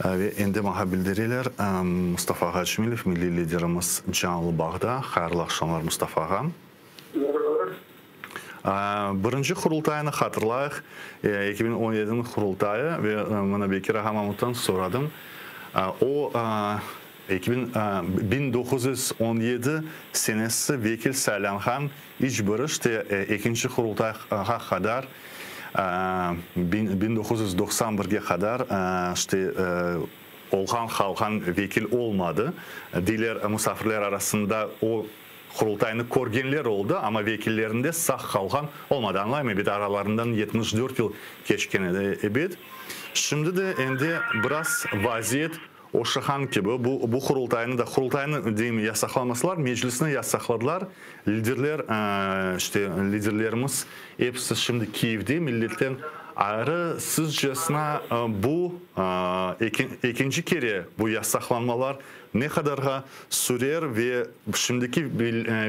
Ve endi maña bildireler, Mustafa ağa Cemilev, milliy liderimiz canlı bağda. Hayırlı aqşamlar, Mustafa ağa. Merhabalar. Birinci Qurultaynı hatırlayıq, 2017-niñ Qurultayı, ve mına Bekir ağa Mamuttan soradım, o, 1917 senesi vekil saylanğan iç biri, işte, ekinci Qurultayğa qadar, 1991-ge qadar, işte, olğan qalğan vekil olmadı. Deyler, musafirler arasında o Qurultaynı körgenler oldı, amma vekillerinde sağ qalğan olmadı. Añlayım, ebet, aralarından 74 yıl keçken edi, ebet. Şimdi de endi biraz vaziyet oşağan kibi. Bu, bu Qurultaynı da, Qurultaynı deyim, yasaqlamasalar, Meclisni yasaqladılar. Liderler, işte, liderlerimiz episi şimdi Kiyevde, milletten ayrı. Sizcesine, bu ekinci kere bu yasaqlanmalar Ne qadarğa sürer ve şimdiki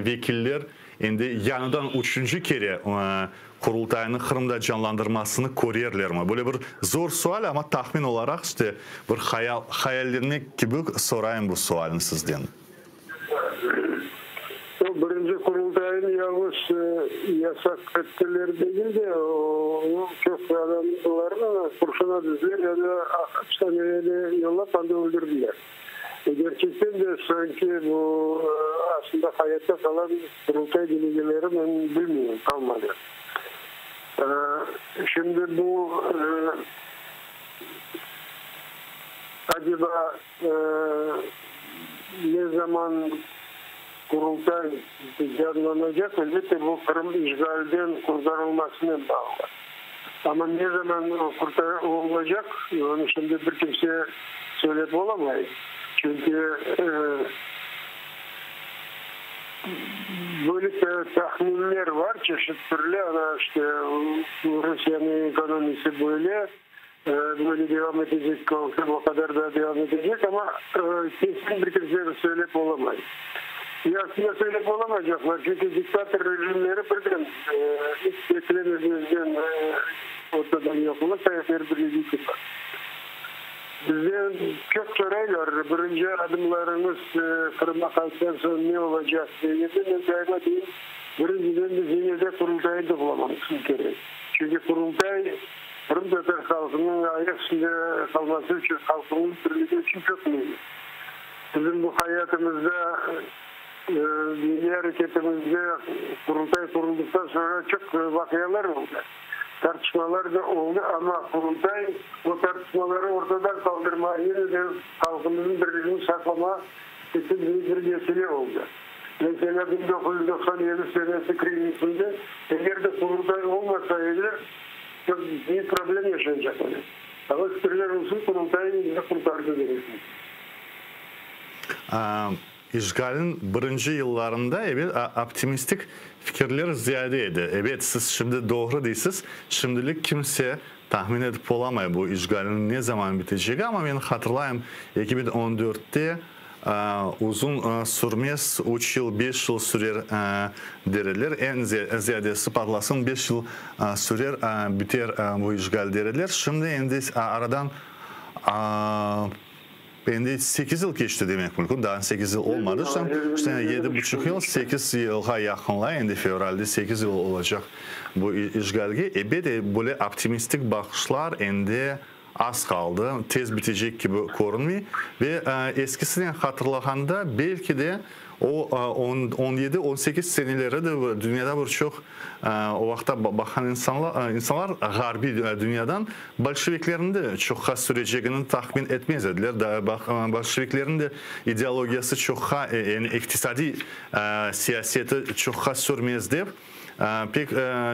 vekiller endi yañıdan üçünci kere Qurultaynı Qırımda canlandırmasını körerlermi? Böyle bir zor sual, amma tahmin olaraq, işte, bir hayal, hayallenmek kibi sorayım bu sualni sizden. O birinci Qurultaynı yalnız yasaq ettiler degil de, o çoq adamlarnı qurşuna dizdiler ya da apishanege de yollap anda öldürdiler. Gerçekten de sanki bu aslında hayatta qalan Qurultay delegeleri men bilmeyim, qalmadı. Şimdi bu aceba ne zaman Qurultay canlanacaq, elbette bu Qırım işğalden qurtarılmasınen bağlı. Amma ne zaman olacaq, onı şimdi bir kimse söylep olamay. Çünki böyle tahminler var, çeşit türlü, ana işte Rusiyeniñ ekonomisi böyle, böyle devam etecek olsa, o qadar da devam etecek, amma kesin bir kimse söylep olamay. Ya aslında söylep olamaycaqlar, çünki diktator rejimleri birden iç beklememezden ortadan yoq ola, Sovetler Birligi kibi. Bizden çoq soraylar, birinci adımlarıñız Qırımğa qaytqan soñ ne olacaq degende, men daima deyim, birinciden biz yine de Qurultaynı toplamamız kerek. Çünki Qurultay qırımtatar halqınıñ ayaq üstünde qalması içün, halqınıñ birligi içün çoq müim. Bizim bu hayatımızda, milliy areketimizde Qurultay quruldıqtan soñra çoq vaqialar oldı, tartışmalar da oldı, amma Qurultay o tartışmaları ortadan qaldırma, yine de halqımıznıñ birligini saqlama içün büyük bir vesile oldı. Meselâ, 1997 senesi krizisinde eger de Qurultay olmasa edi, çoq büyük problem yaşaycaq edik. Amma şükürler olsun, Qurultay bizni qurtardı demek mümkün. İşğalniñ birinci yıllarında, ebet, optimistik fikirler ziyade edi. Ebet, siz şimdi doğru deysiz, şimdilik kimse tahmin etip olamay bu işğalniñ ne zaman bitecegi, amma men hatırlayım, 2014-te uzun sürmez, üç yıl, beş yıl sürer der ediler, eñ ziyadesi patlasın beş yıl sürer, biter bu işğal der ediler. Şimdi endi aradan Endi sekiz yıl keçti demek mümkün, daa sekiz yıl olmadı, işte yedi buçuq yıl, sekiz yılğa yaqınlay, endi fevralde sekiz yıl olacaq bu işğalge. Ebet, böyle optimistik baqışlar endi az qaldı, tez bitecek kibi körünmey. Ve eskisinen hatırlağanda, belki de, o on yedi, on sekiz seneleri de dünyada bir çoq o vaqıtta baqan insanlar ğarbiy dünyadan bolşeviklerniñ de çoqqa sürecegini tahmin etmez ediler. Bolşeviklerniñ de ideologiyası çoqqa, yani iqtisadiy siyaseti çoqqa sürmez dep, pek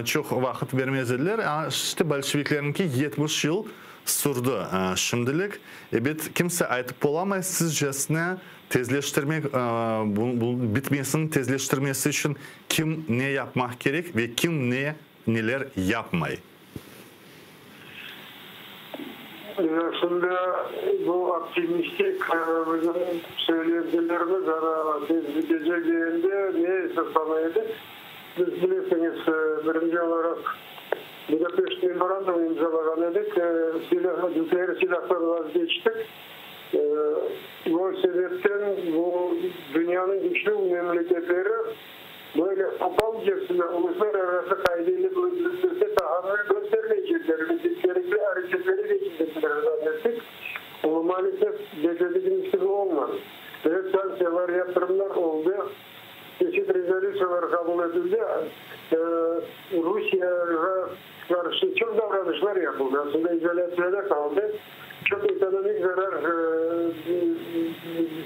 çoq vaqıt bermez ediler. İşte bolşeviklerniñki 70 yıl sürdi şimdilik. Ebet, kimse aytıp olamay, sizcesine Tezleştirmek, bu bitmesiniñ tezleştirmesi içün kim ne yapmaq kerek ve kim ne, neler yapmay? Esasında bu optimistik bizim söylentilerimiz, ana, tez bitecek degende ne esaslana edik? Biz, bilesiñiz, birinci olaraq. Budapeşt memorandumı imzalağan edik, silâ, nükleer silâhtan vazgeçtik. O sebepten bu dünyanıñ güçlü memleketleri böyle qopalcasına uluslararası qaideli bölünmesine tahammül köstermeycekler ve kerekli areketleri keçirecekler zannettik. Amma maalesef bekledigimiz kibi olmadı. Evet, sanktsiyalar, yaptırımlar oldı. Çeşit rezolütsiyalar qabul etildi, Rusiyağa qarşı çoq davranışlar yapıldı, aslında izolâtsiyada qaldı, çoq ekonomik zarar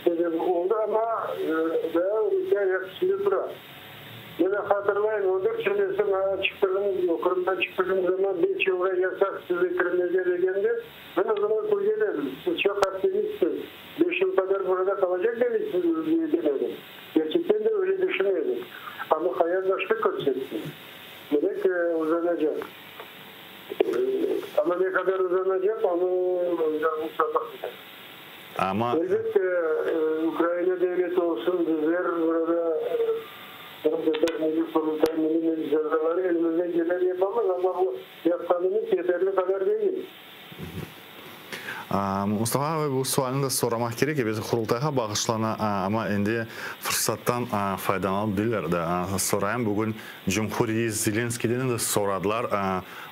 sebebi oldı, amma daa Rusiye ayaq üstünde tura. Men hatırlayım, 14 senesi maña çıqtığım, Qırımdan çıqtığım zaman beş yılğa yasaq sizi kirmege degende, men o zaman külgen edim, siz çoq optimistsiz, beş yıl qadar burada qalacaq demeksiñiz, degen edim. Kerçekten de öyle düşüne edik. Amma hayat başqa körsetti. Demek, uzanacaq. Amma ne qadar uzanacaq, onı yalnız Allah bile. Amma. Elbette, Ukraina devleti olsun, bizler burada Qırımtatar Milliy Qurultayı, Milliy Meclis azaları elimizden geleni yapamız, amma bu yapqanımız yeterli qadar degil. Mustafa abi, bu sualni de soramaq kerek, ebet, Qurultayğa bağışlana, amma endi fırsattan faydalanıp deyler de sorayım. Bugün Cumhuriyet Zelenskiyden de soradılar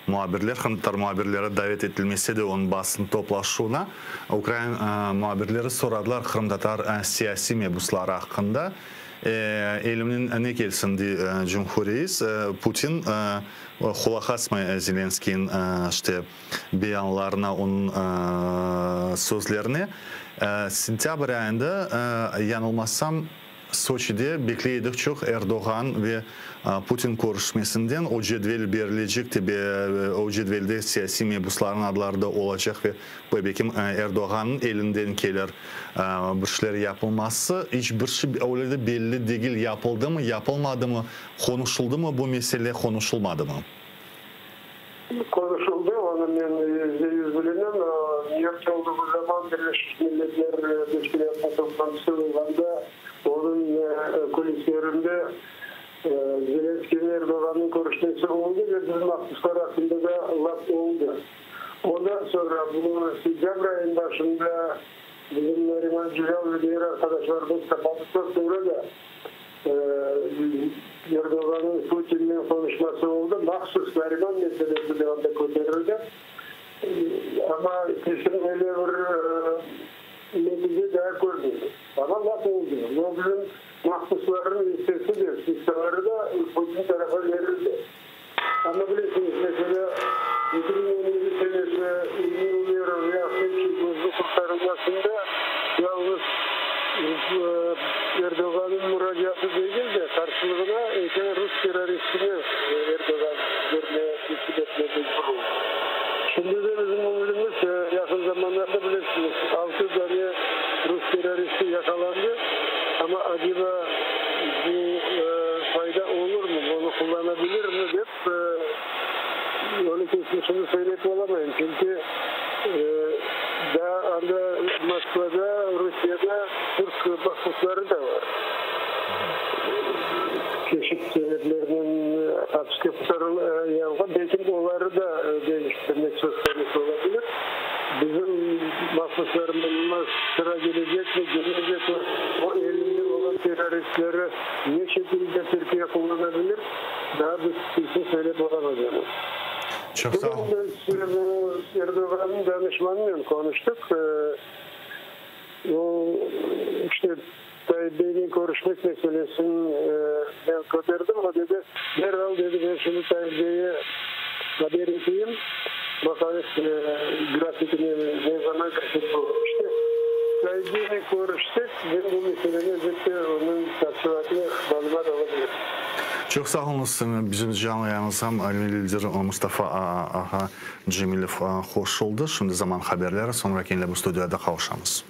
muabirler, qırımtatar muabirleri davet etilmese de onıñ basın toplaşuvına, ukrain muabirleri soradılar qırımtatar siyasiy mebusları aqqında. Elimden ne kelsin, dey Cumhuriyet, Putin qulaq asmay Zelenskiyniñ işte beyanlarına, onıñ sözlerine. Sentâbr ayında, yañılmasam, Soçide bekley edik çoq Erdoğan ve Putin körüşmesinden, o cedvel berilecek de, o cedvelde siyasiy mebuslarnıñ adları da olacaq ve belki Erdoğannıñ elinden kelir bir şeyler yapılması. İç bir şey öyle de belli degil, yapıldımı, yapılmadımı, qonuşıldımı bu mesele, qonuşılmadımı? Konuşuldu, onu men %100 bilemem. New York'ta olduğu zaman Birleşmiş Milletler Teşkilâtınıñ toplantısı olğanda onıñ kulislerinde Zelenskiy ve Erdoğannıñ körüşmesi oldı ve bizim mahpuslar aqqında da laf oldı. Ondan sonra bu sentâbr ayınıñ başında bizim Nariman Celâl ve diger arqadaşlarımız qapattıqtan soñra da Erdoğannıñ Putinnen qonuşması oldı. Mahsus Nariman meselesi de anda köterildi. Amma kesin öyle bir netice daa körmedik. Amma laf oldı. Bu bizim mahpuslarnıñ listesi de, spiskaları da Putin tarafa berildi. Amma bilesiñiz, meselâ, 2017 senesi İlmi Umerov ve Ahtem Çiygoznıñ qurtarılmasında yalıñız Erdoğannıñ muracaatı degil de, qarşılığına eki rus terroristini Erdoğan bermege, teslim etmege mecbur oldı. Şimdi de bizim ümüdimiz, yaqın zamanlarda, bilesiñiz, altı dane rus terroristi yaqalandı, amma aceba bu fayda olurmı, bunı qullanabilirmi dep, onıñ keçmişini söylep olamayım, çünki daa anda Moskvada, Rusiyada türk mahpusları da bar. Çeşit sebeplernen apiske qurtarılğan, belki oları da deñiştirmek söz konusu olabilir. Bizim mahpuslarımız sıra kelecekmi, kelmeycekmi, o elinde olğan terroristleri ne şekilde Türkiye qullanabilir, daa biz kesin söylep olamaycamız. Çoq sağ ol. Bugün biz Erdoğannıñ danışmanınen qonuştıq. O, işte, Tayyip beynen körüşmek meselesini men köterdim. O dedi, deral, dedi, men şimdi Tayyip beyge haber eteyim, baqayıq, grafikine ne zaman kirsetip olur. İşte, Tayyip beynen körüşsek, men bu meseleni, elbette, onıñ tafsilâtlı malümat ala bilirim. Çoq sağ oluñız. Bizim canlı yayınımızğa milliy lider Mustafa ağa Cemilev qoşuldı. Şimdi zaman haberleri, soñra kene bu studiyada qavuşamız.